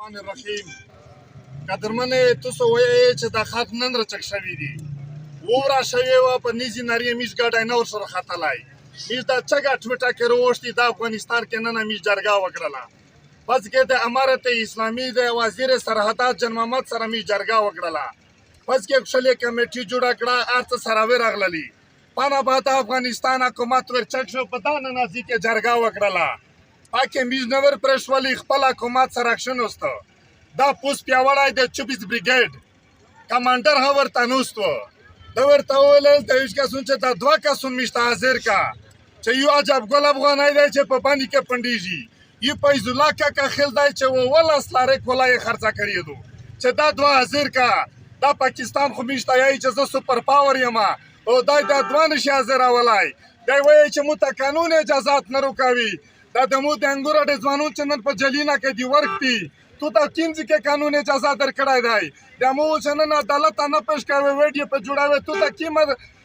الرحمن الرحیم. قدرمنې، تاسو وایئ چې دا خلک نن رچک شوي دي. ووره شوې وه په نیزې نرې، میش ګاډی نه ورسره ختلی. میش دا چګه ټویټه کې روښتي دا افغانستان کې نن میش جرګه وکړله. پس کې د امارت اسلامي د وزیر سرحدات جن محمد سره میش جرګه وکړله. پس کې کښلې کمیټي جوړه کړه، هر څه سره ورغللي. پنه بعد افغانستان حکومت ورچک شو، په دا ننازي کې جرګه وکړله. پاکې میز نه ور پرېښولي، خپل حکومت سره کښېنوسته. دا پوس پیاوړی د 24 بریګیډ کمانډر هم ورته نوست و. ده ورته وویل د هیڅ کسون چې دا دوه کسون میشته حاضر کا، چې یو عجب ګل افغانی دی چې په باندې کې پنډېږي، یو فیض الله کاکا خیل دی چې 17 لارې کولا یې خرڅه کړې دو، چې دا دوه حاضر کا. دا پاکستان خو میشته یایي چې زه سپر پاور یم او دا دوه نشي حاضرولای. دی وایي چې مو ته قانون اجازات نه روکوي. دا د مو د انګور اډې ځوانون چې نن په جلینا کې دي ورک دي، تو ته کیم ځکه قانون اجازه درکړی دی؟ د مو چې نن عدالت ته نه پېښ کوي، ویډیو په جوړوي، تو ته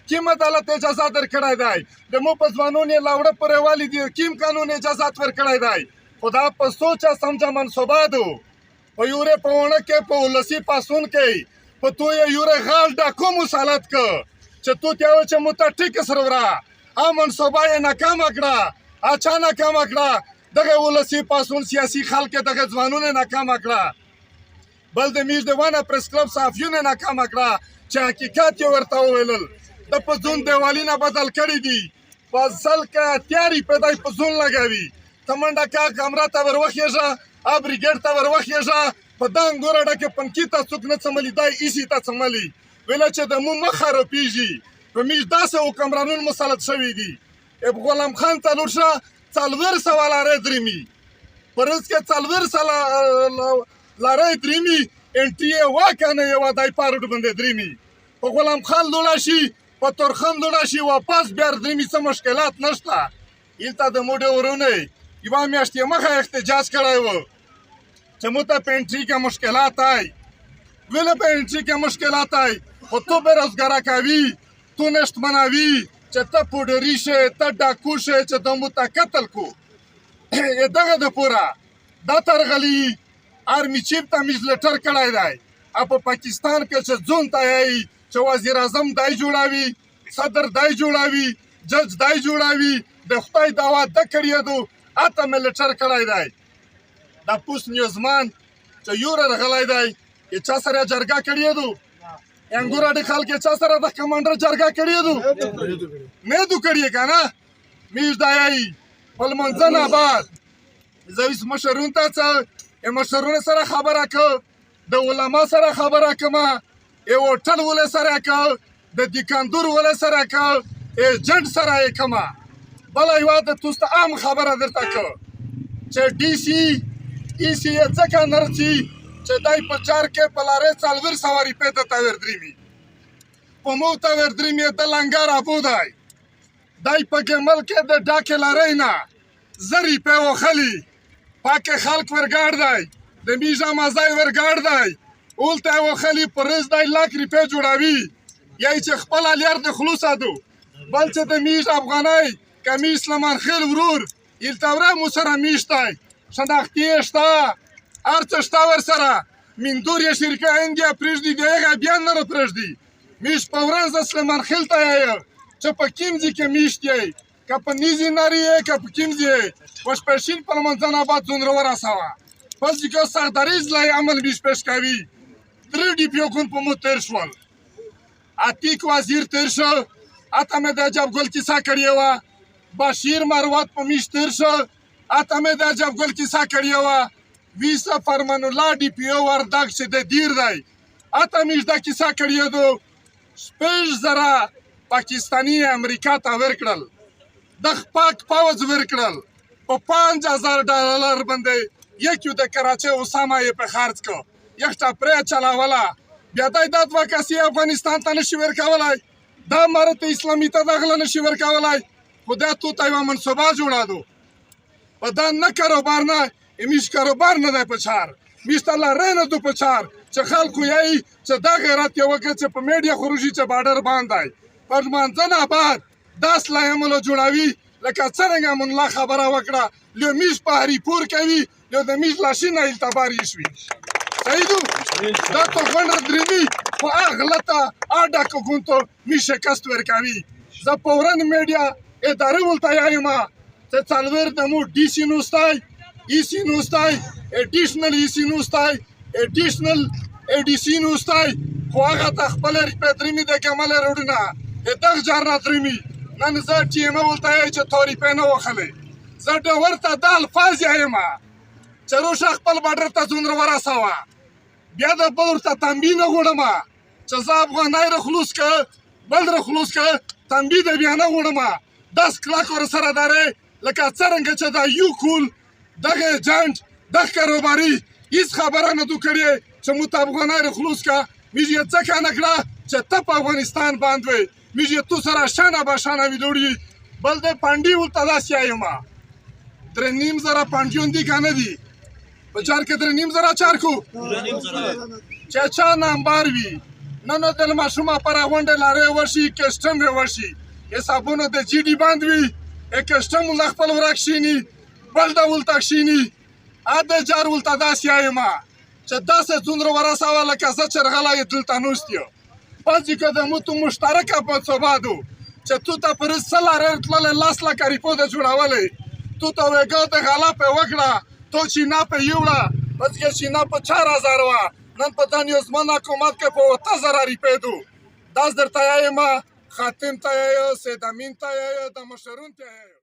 کیم عدالت اجازه درکړی دی؟ د مو په ځوانون یې لاوړه پورې والي دي، کیم قانون اجازه ورکړی دی؟ خو دا په سوچه سمجه منصوبه دو په یوره په ونه کې په ولسی پاسون کې په تو یې یوره غال ډاکو مسلط که چې تو ته چې مو ته ټیک سره ورا ا منصوبه یې ناکامه کړه. اچا ناکامه کړه؟ دغه ولسی پاسون سیاسي خلک، دغه ځوانونه ناکامه کړه. بل د میش د ونه پریس کلب صحافیونه ناکامه کړه چې حقیقت یې ورته وویل. د په ځون دیوالي نه بدل کړي دي، په سل کې تیاری په دای په ځون لګوي. ته منډه کا، کمره ته ور وخیژه، ا بریګیډ ته ور وخیژه. په دا انګور اډه کې پنکي ته څوک نه څملي، دای ایسي ته څملي. ویله چې د مو مخه رپیږي. په میش داسې حکمرانون مسلط شوي دي. اب غلام خان ته لور شه، 400 لارې درېمي په ورځ کې، 400 لارې درېمي. انټي یې واکنه یوه دای پاروډ باندې درېمي. په غلام خان لوړه شي، په تورخم لوړه شي، واپس بیا درېمي، څه مشکلات نشته. هلته د موډې ورونه یوه میاشت یې مخه احتجاج کړی و چې مو ته په انټري کې مشکلات دی. ویله په انټري کې مشکلات دی، خو تو بېروزګاره کوي، تو نشتمنوي چې ته پوډري شې، ته ډاکو شې، چې د مو ته قتل کو. یې دغه د پوره دا ترغلی آرمي چیف ته میز لټر کړی دی. او په پاکستان کې چې ځون ته یې چې وزیر اعظم دای جوړاوي، صدر دای جوړاوي، جج دای جوړاوي، د خدای دعوا د کړی دو اته مې لټر کړی دی. دا پوس نیوزمان چې یو راغلی دی، چې چا سره جرګه کړی دو؟ انګور اډې خلک چا سره د کمانډر جرګه کړی دو؟ نه دو کړی که نه. میش دایي خپل منځنه بعد زه اوس مشرون ته څه مشرونو سره خبره که، د علما سره خبره کومه، یو هوټل ولې سره که، د دکاندور ولې سره که، ایجنټ سره یې کومه. بله یوه د توسته عام خبره درته که چې ډي سي ای سي یې ځکه نه رسي چې دای په چار کې په لارې 400 روپۍ ته ور درېمي، په مو ته ور درېمي. د لنګر ابو دی، دای په ګمل کې د ډاکې لارې نه 1000 روپۍ وخلي، پاکې خلک ورګاډ دی، د میژه مزای ورګاډ دی، اولته وخلي پر رز دی لاک روپۍ جوړوي یا چې خپل الیار د خلوصه دو. بل چې د میژ افغانۍ کمی سلیمان خیل ورور ایلتوره مو سره میشتی، شناختي یې شته، هر څه شته ورسره. میندور یې شرکه انډیا پرېږدي، د هغه بیا نه پرېږدي. میش په ورځ سلیمان خیل ته یې چې په کیم ځای کې میشت یې، که په نیزې نري یې، که په کیم ځای یې، وشپشین په لمانځنه بعد ځون ورسوه. پس چې سخت دریځ لای عمل میش پېښ کوي. درې ډي پي کون په مو تېر شول. عتیق وزیر تېر شو، اته مې د عجب ګل کیسه کړې وه. بشیر مروت په میش تېر شو، اته مې د عجب ګل کیسه کړې وه. ویسه فرمان الله ډي پي او وردګ چې د دیر دی، اته میش دا کیسه کړې دو. 6000 پاکستاني امریکا ته ورکړل، د پاک پوځ ورکړل په 5000 ډالر باندې. یکیو د کراچۍ اسامه یې په خرڅ کو، یخته پرې چلاوله. بیا دای دا دوه کسي افغانستان ته نشي ورکولای، دا امارت اسلامي ته دغله نشي ورکولای. خو دا تو ته یوه منصوبه جوړه دو. په دا نه کاروبار نه امیش کاروبار نه دی په چار میش ته لارې نه دو په چار چې خلکو یې چې دا غیرت یې وکړ چې په میډیا خروجي چې بارډر باندې پر منځنه بعد داس لا عمل جوړاوي. لکه څرنګه مونږ خبره وکړه لیو میش په هریپور کوي لیو د میش لاشینه هلته بار شوي. صحیح دو دا تو غونډه درېمي خو غلطه ډاکو ګونتو می شکست ورکوي. زه فورن میډیا ادارې ولته یم چې څلوېر د مو ډي سي نوستای، ای سي نوستای، اډیشنل ای سي نوستای، اډیشنل ای ډي سي نوستای، خو هغه ته خپله روپۍ درېمي د کمله روډونه دغه جار نه درېمي. نن زه ټي ایم ولته یم چې تو روپۍ نه وخلې. زه ورته دا الفاظ یم چې روشه خپل باډر ته ځوندره ورسوه، بیا د بل ورته تنبیه نه غواړم چې زه افغانای را خلوص که بل را خلوص که تنبیه د بیا نه غواړم. داس کلک ورسره درې لکه څرنګه چې دا یو کول دغه ایجنټ دغه کاروباري هیڅ خبره نه دو کړې چې مو ته افغانای را خلوص که میږ یې ځکه نه کړه چې ته په افغانستان باندې وې، میږ یې تو سره شانه به شانه ویلوړي. بل د پنډي ورته داسې یم 3,500 پنډیون دي که نه دي په چار کې 3,500 چار کو چې چا نمبر وي. نن د ماشومه پر غونډه لارې ورشي کسټم یې ورشي حسابونه د جی ډي باندې وي، کسټم له خپل ورک شیني بل ډول ته کښېني. ا د جار ورته داسې یم چې داسې څومره ورسوه لکه زه چې راغلی یې دلته نوست یم. پس که د مو تو مشترکه په څه چې تو ته پر څه لارې تللی 10 لکه روپو د جوړولې، تو ته ویګا د غلا پې وکړه، تو چینا په یوړه، بس کې چینا په 4,000 وه، نن په دن یو زمن حکومت کې په 8,000 روپۍ دو. داس درته یم خاتم ته یم، سید امین ته یم، د مشرون ته یم.